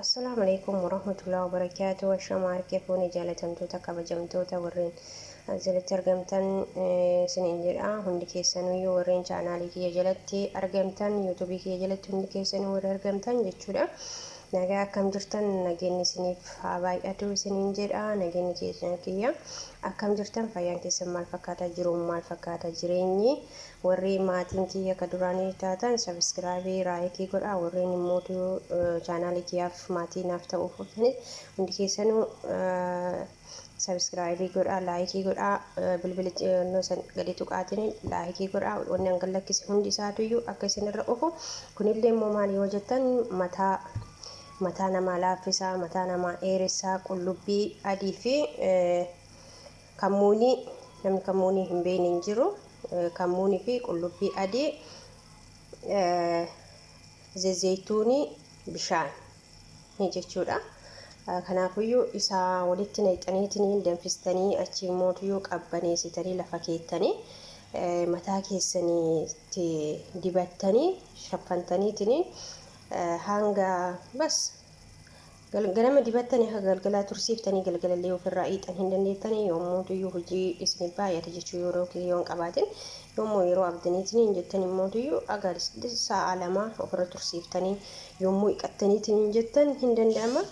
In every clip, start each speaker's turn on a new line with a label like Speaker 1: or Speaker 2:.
Speaker 1: Assalaamu alaikum warahmatullahi wabarakaatuh. Ashama harka fuune jaalatamtoota kabajamtoota warreen jalatti argamtan isiniin jedha. Hundi keessanuyyuu warreen chaanaalii kiyya jalatti argamtan, yuutuubii kiyya jalatti hundi keessanuu warri argamtan jechuudha. Nagaa akkam jirtan? Nageenyi isiniif haa baay'atu isiniin jedha. Nageenyi keessan kiyya akkam jirtan? Fayyaan keessan maal fakkaata? Jiruun maal fakkaata? Jireenyi warri maatiin kiyya ka duraanii taatan sabiskiraabii raayikii godhaa. Warreen immootu chaanaalii kiyyaaf maatii naaf ta'uuf dhuftanis hundi keessanuu sabiskiraabii godhaa, laayikii godhaa, bilbila san gadi tuqaatiin laayikii godhaa. Wanni an gallakkise hundi isaatuyyuu akka isinirra dhufu. Kunillee immoo maal yoo jettan, mataa namaa laaffisaa, mataa namaa dheeressaa. Qullubbii adii fi kammuunii, namni kammuunii hin beekne hin jiru. Kammuunii fi qullubbii adii, zezeytuunii, bishaan jechuudha. Kanaafuyyuu isaa walitti naqxaniitiin danfistanii, achi immootuyyuu qabbaneessitanii lafa keettanii mataa keessaniitti dibattanii shaffantaniitiin hanga bas ganama dibattanii akka galgalaa tursiiftanii, galgalallee ofirraa hiixan hin dandeettanii. Yommuutuyyuu hojii isin baay'ate jechuu, yeroo yoo hin qabaatin, yommuu yeroo abdaniitiin hin jettan immootuyyuu aga sa'a 2 ofirra tursiiftanii yommuu dhiqattaniitiin hin jettan hin danda'ama.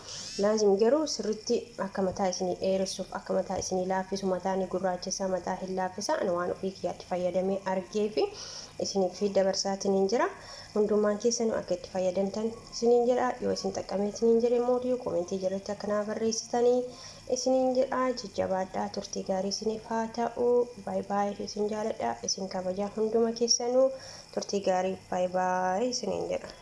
Speaker 1: Laazim garuu sirritti akka mataa isinii dheeressuuf, akka mataa isinii laaffisu, mataa ni gurraachessa, mataa hin laaffisa. Ani waan ofii kiyyaatti fayyadamee argee fi isiniif dabarsaatiin hin jira. Hundumaan keessanuu akka itti fayyadamtan isiniin jedha. Yoo isin xaqqameetiniin jedhe mootii koomentii jalatti akka naa barreessitanii isiniin jedha. Jajjabaadhaa, turtii gaarii isiniif haa ta'u. Baay baay, isin jaaladha, isin kabajaa. Hunduma keessanuu turtii gaarii, baay baay isiniin jedha.